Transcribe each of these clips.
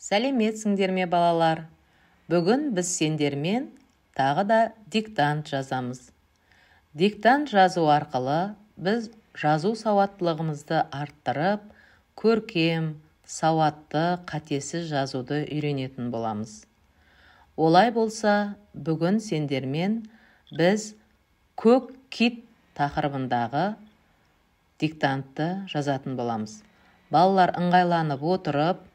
Сәлеметсіңдер ме, балалар? Бүгін біз сендермен тағы да диктант жазамыз. Диктант жазу арқылы біз жазу сауаттылығымызды арттырып, көркем, сауатты, қатесіз жазуды үйренетін боламыз. Олай болса, бүгін сендермен біз көк кит тақырыбындағы диктантты жазатын боламыз. Балалар, ыңғайланып отырып,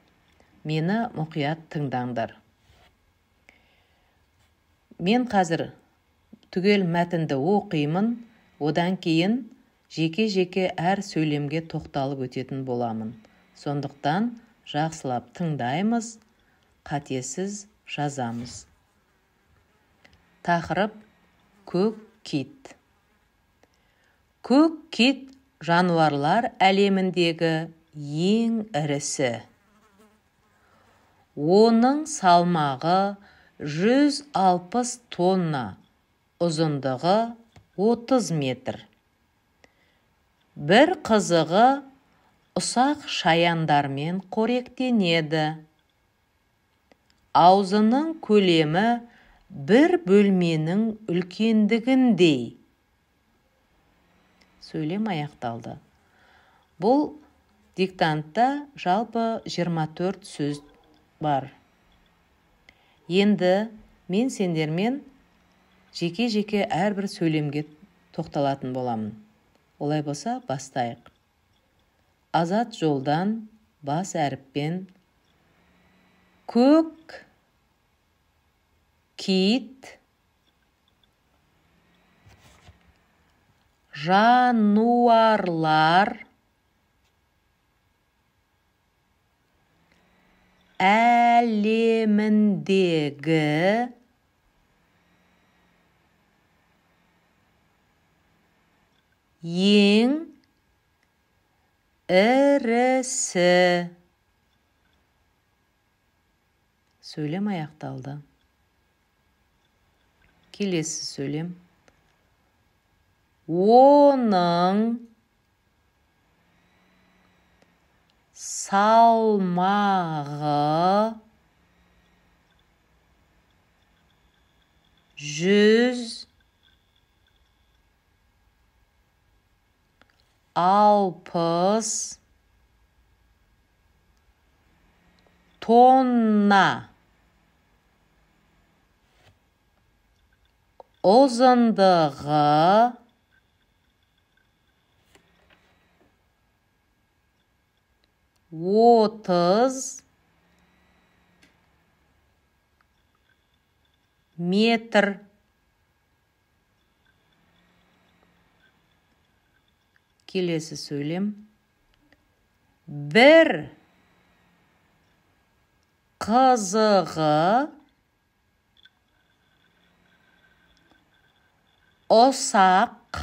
мені мұқият тыңдаңдар. Мен қазір түгел мәтінді оқимын, одан кейін жеке-жеке әр сөйлемге тоқталып өтетін боламын. Сондықтан жақсылап тыңдаймыз, қатесіз жазамыз. Тақырып: көк кит. Көк кит жануарлар әлеміндегі ең ірісі. Оның салмағы 160 тонна, ұзындығы 30 метр. Бір қызығы, ұсақ шаяндармен қоректенеді. Аузының көлемі бір бөлменің үлкендігіндей. Сөйлем аяқталды. Бұл диктантта жалпы 24 сөз бар. Енді мен сендермен жеке-жеке әрбір сөйлемге тоқталатын боламын. Олай болса, бастайық. Азат жолдан бас әріппен көк кит жануарлар әлеміндегі ең ірісі. Сөйлем аяқталды. Келесі сөйлем. Оның салмағы 160 тонна, ұзындығы 30 метр. Келесі сөйлем. Бір қызығы, ұсақ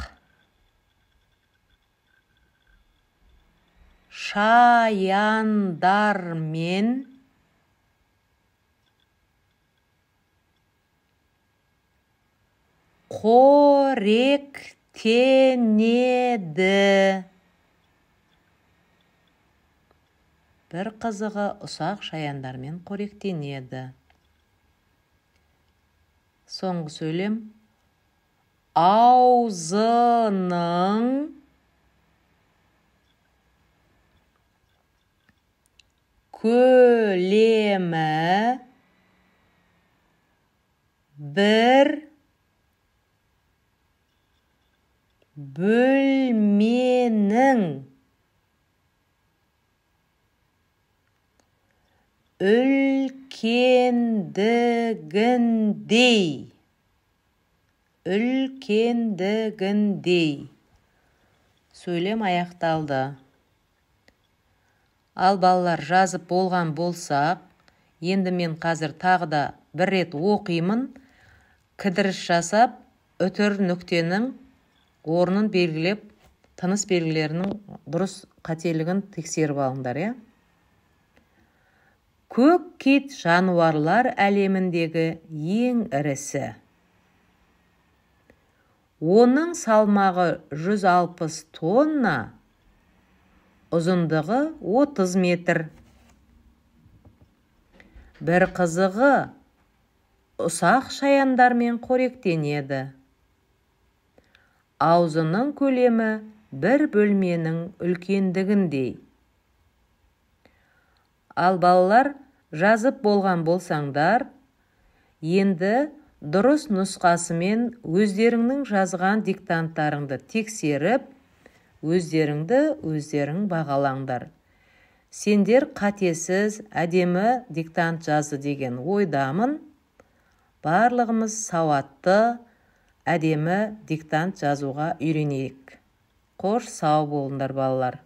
шаяндармен қоректенеді. Бір қызығы, ұсақ шаяндармен қоректенеді. Соңғы сөйлем. Аузының көлемі бір бөлменің үлкендігіндей. Үлкендігіндей. Сөйлем аяқталды. Ал балалар, жазып болған болсақ, енді мен қазір тағы да бір рет оқимын. Кідіріс жасап, үтір нүктенің орнын белгілеп, тыныс белгілерінің дұрыс қателігін тексеріп алыңдар, иә? Көк кит жануарлар әлеміндегі ең ірісі. Оның салмағы 160 тонна, ұзындығы 30 метр. Бір қызығы, ұсақ шаяндармен қоректенеді. Аузының көлемі бір бөлменің үлкендігіндей. Ал, балалар, жазып болған болсаңдар, енді дұрыс нұсқасымен өздеріңнің жазған диктанттарыңды тексеріп, өздеріңді өздерің бағалаңдар. Сендер қатесіз, әдемі диктант жазды деген ойдамын. Барлығымыз сауатты, әдемі диктант жазуға үйренейік. Қош, сау болыңдар, балалар.